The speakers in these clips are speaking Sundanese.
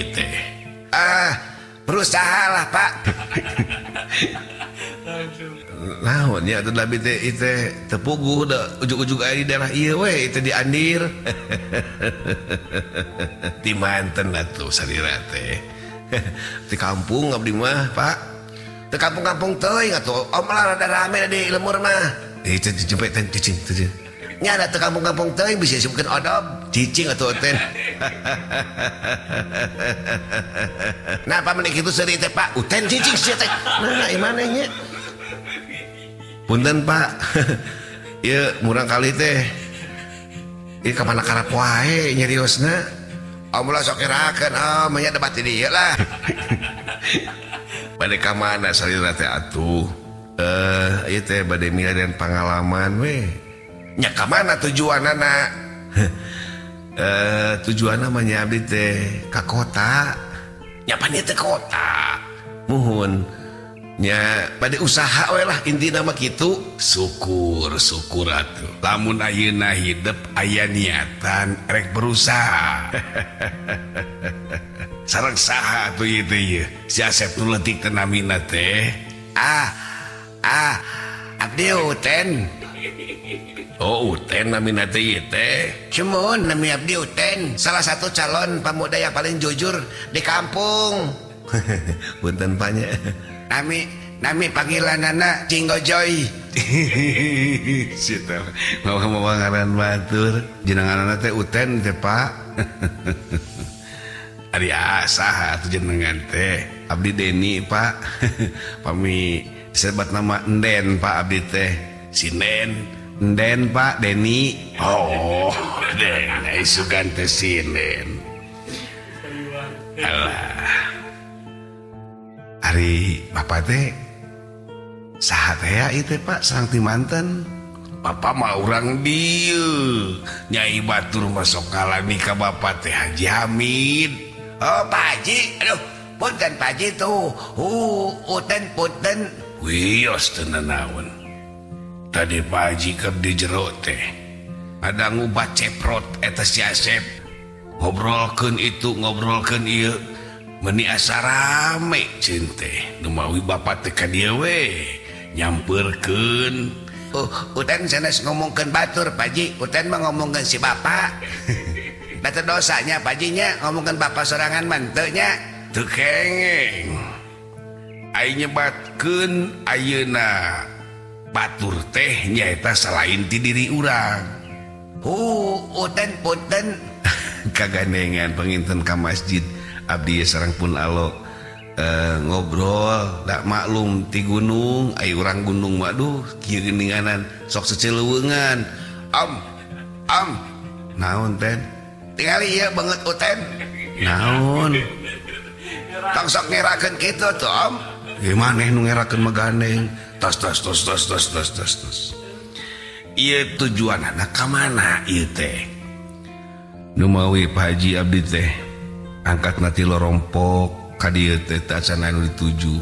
ieu teh? Ah, berusaha lah, Pak. Naon nya atuh abi teh ieu teh teu puguh da ujug-ujug aya di daerah ieu we teh di Andir. Di manten atuh salira teh. Di kampung abdi mah, Pak. Di kampung-kampung teuing atuh. Om lah rada rame di lembur mah. Eh, cicing teh cicing cicing. Nya da teu kampung-kampung teuing bisa disebutkeun odob. Cicing atuh teh. Nah, apa menik itu seuri teh, Pak? Uten cicing sia teh. Nah, ieu maneh nya? Punten, Pak. Ieu murang kali teh. Ieu ka mana karep wae nyeriosna. Om lah sok ngerakeun, om nya debat di dieu lah. Bade ka mana salira teh atuh? Ieu teh bade milarian pangalaman we. Nya ka mana tujuanana? Tujuanna mah nya abdi teh ka kota. Nya pan ieu teh kota. Muhun. Nya bade usaha we lah intina mah kitu. Syukur, syukur atuh. Lamun ayeuna hidep aya niatan rek berusaha. Sareng saha atuh ieu teh ieu? Si Asep nu leutik teh namina teh. Ah, ah, abdi Uten. Oh, Uten namina teh ieu teh. Cumun nami abdi Uten, salah satu calon pemuda yang paling jujur di kampung. Punten panya. Nami nami panggilanana Cinggojoy. Si teh mawa-mawa ngaran batur. Jenenganana teh Uten teh, Pak. Ari saha atuh jenengan teh? Abdi Deni, Pak. Pami sebat nama Enden, Pak, abdi teh. Sinden, Enden, Pak, Deni. Oh, Den, ai sugan teh sinden. Alah. Ari bapak teh saha teh ya ieu teh, Pak, sareng ti manten? Bapak mah urang dieu. Nyai batur mah sok ngalami ka bapak teh Haji Hamid. Oh, Pak Haji, aduh, punten Pak Haji tuh. Uten punten. Wios teu nanaon. Tadi Pak Haji keur di jero teh. Ada ngubat ceprot eta si Asep. Ngobrolkeun itu, ngobrolkeun ieu. Meni asa rame ceun teh. Nu mawi bapak teh ka dieu we nyampeurkeun. Oh, Uten sanes ngomongkeun batur, Pak Haji. Uten mah ngomongkeun si bapak. Da teu dosanya Pak Haji nya ngomongkeun bapak sorangan mah teu nya. Teu kengeng. Ai nyebatkeun ayeuna batur teh nyaeta salain ti diri urang. Uten punten. Kagandengan panginten ka masjid. Abdi sareng pun alo ngobrol dak maklum ti gunung, ai urang gunung mah duh kieu geuninganan sok seceleuweungan. Om, om. Naon ten? Tingali ieu beungeut Uten. Naon? Tong sok ngerakeun kitu tuh, Om. Ieu maneh nu ngerakeun mah gandeng. Tos tos tos tos tos tos tos tos. Ieu tujuanana ka mana ieu teh? Nu mawi Pak Haji abdi teh angkat nati lorompok ka dieu teh teu acan anu dituju.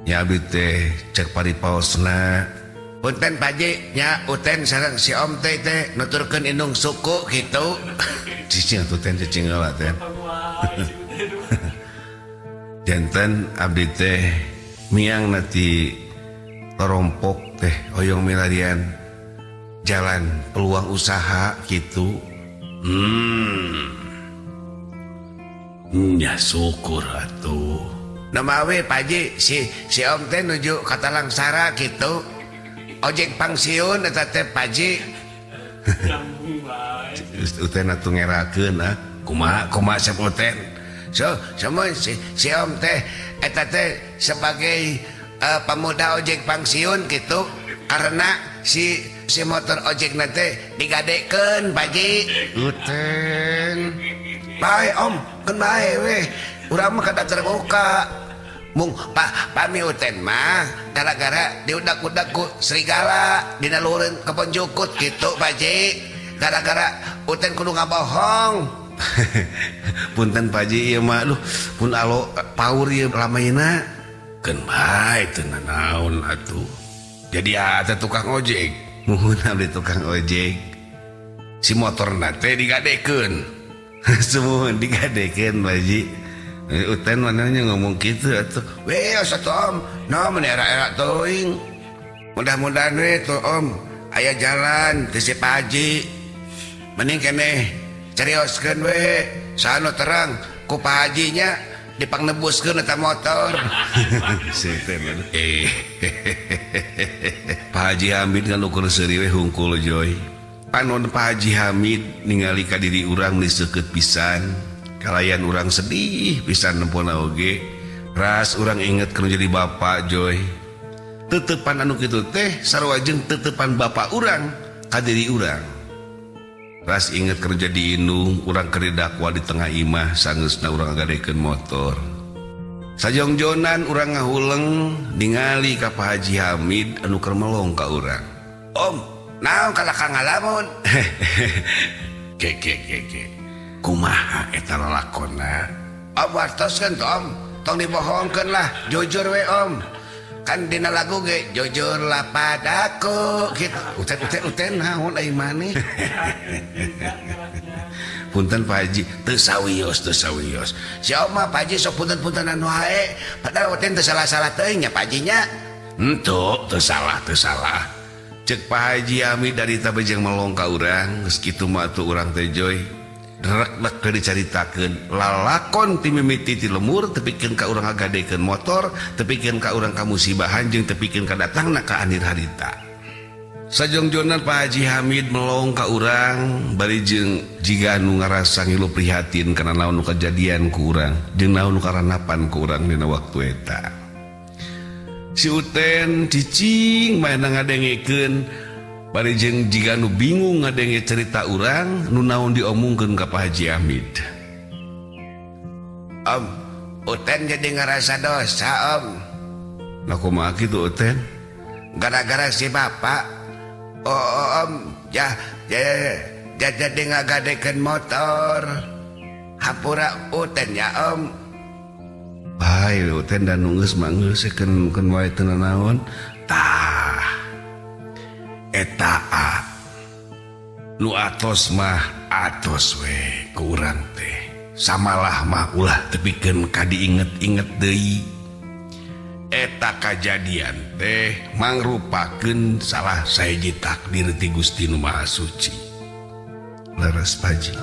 Nya abdi teh cek paripaosna. Punten Pak Haji, nya Uten sareng si Om teh teh nuturkeun indung suku kitu. Cicing atuh ten cicing heula ten. Janten abdi teh miang nati lorompok teh hoyong milarian jalan peluang usaha gitu. Nya syukur atuh. Namawi Pak Haji si Om teh nuju ka Talangsara kitu. Ojek pangsiun eta teh Pak Haji. Uten atuh ngerakeun ah. Kumaha kumaha sep Uten? So, semua si Om teh eta teh sebagai pemuda ojek pangsiun gitu karena si motor ojek teh digadekeun Pak Haji. Uten. Bae Om, keun bae weh. Urang mah kada terbuka. Mung pami Uten mah gara-gara diudak-udak ku serigala dina luhureun kebon jukut gitu Pak Haji. Gara-gara Uten kudu ngabohong. Punten Pak Haji ieu mah aduh pun alo paur ieu lamaina. Keun bae teu nanaon atuh. Jadi atuh tukang ojek. Muhun abdi tukang ojek. Si motorna teh digadekeun. Sumuhun digadekeun Pak Haji. Uten manehna ngomong kitu atuh. We atuh Om, no mun era-era teuing. Mudah-mudahan we tuh Om aya jalan ti si Pak Haji. Mending keneh carioskeun we, saha nu terang ku Pak Haji nya dipangnebuskeun eta motor. Pak Haji Hamid kan ukur seuri we hungkul Joy. Panon Pak Haji Hamid ningali ka diri urang geus seukeut pisan, kalayan urang sedih pisan nempona oge. Ras urang inget keur jadi bapak Joy. Tetepan anu kitu teh sarua jeung tetepan bapak urang ka diri urang. Ras inget keur jadi indung urang keur didakwa di tengah imah sangeusna urang ngagadekeun motor. Sajongjonan urang ngahuleng ningali ka Pak Haji Hamid anu keur melong ka urang. Om, naon kalakah ngalamun? Ke ke ke ke. Kumaha eta lalakonna? Om wartoskeun tuh Om, tong dibohongkeun lah, jujur we Om. Kan dina lagu ge jujurlah padaku gitu. Uten uten uten naon ai maneh? Punten Pak Haji, teu sawios teu sawios. Si Om mah Pak Haji sok punten-puntenan wae, padahal uten teu salah-salah teuing nya Pak Haji nya. Henteu, teu salah teu salah. Cek Pak Haji Hamid dari tabejeng melong ka urang, geus kitu mah atuh urang teh Joy. Rek-rek keur dicaritakeun lalakon ti mimiti ti lemur tepikeun ka urang ngagadekeun motor, tepikeun ka urang ka musibahan jeung tepikeun ka datangna ka anir harita. Sajongjonan Pak Haji Hamid melong ka urang bari jeung jiga anu ngarasa ngilu prihatin kana naon nu kajadian ku urang jeung naon nu karanapan ku urang dina waktu eta. Si Uten cicing maena ngadengekeun bari jeung jiga nu bingung ngadenge cerita urang nu naon diomongkeun ka Pak Haji Hamid. Om, Uten jadi ngerasa dosa Om. Lah kumaha kitu Uten? Gara-gara si bapak oh, Om ya, ya, ya jadi ngagadekeun motor. Hampura Uten ya Om. Bae Uten dan geus mah geus keun keun wae teu nanaon. Tah eta nu atos mah atos we ku urang teh. Samalah mah ulah tepikeun ka diinget-inget deui. Eta kajadian teh mangrupakeun salah sahiji takdir ti Gusti Nu Maha Suci. Leres Pak Haji.